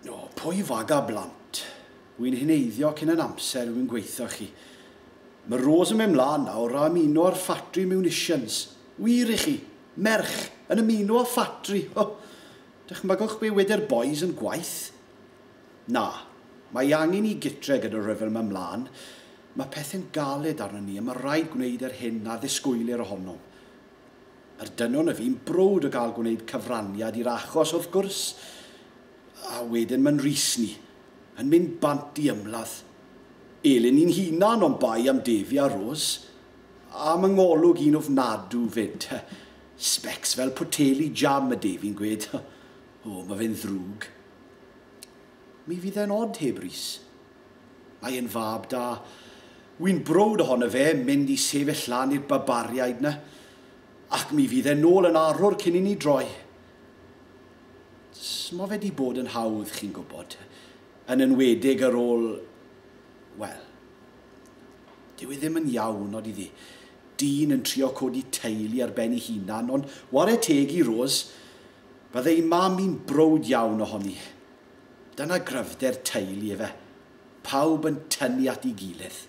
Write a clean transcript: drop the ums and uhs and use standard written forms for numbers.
O, pwy faga blant? Wy'n heneiddio cyn yn amser wy'n gweithio chi. Mae Rose yn mynd mlaen nawr a ymuno â'r ffatri munitions. Wir i chi, merch, yn ymuno â ffatri. Oh, dychmygwch be wedi'r boys yn gwaith. Na, mae angen i gytre gyda rhyfel yma mlaen. Mae pethau'n galed arno ni a mae rhaid gwneud yr hyn a ddisgwylir ohonom. Mae'r dynon y fi'n browd o gael gwneud cyfraniad i'r achos wrth gwrs. A wedyn mae'n rhys ni, yn mynd bant i ymladd. Elin ni'n hunan o'n bai am Defi a Rose. A mae ngolwg un ofnadw fyd. Specs fel poteli jam y Defi'n gweud. O, mae fe'n ddrwg. Mi fydd e'n od heb Rhys. Mae e'n fab da. Wy'n browd ohono fe mynd i sefyll lan i'r barbariaid na. Ac mi fydd e'n nôl yn arwr cyn i ni droi. Smo fe di bod yn hawdd, chi'n gwybod. Yn enwedig ar ôl... Wel, dyw e ddim yn iawn, od iddi. Dyn yn trio codi teulu ar ben ei hunan, ond ware teg i Rose, bydde ei mam i'n browd iawn ohoni. Dyna gryfder teulu efe. Pawb yn tynnu at ei gilydd.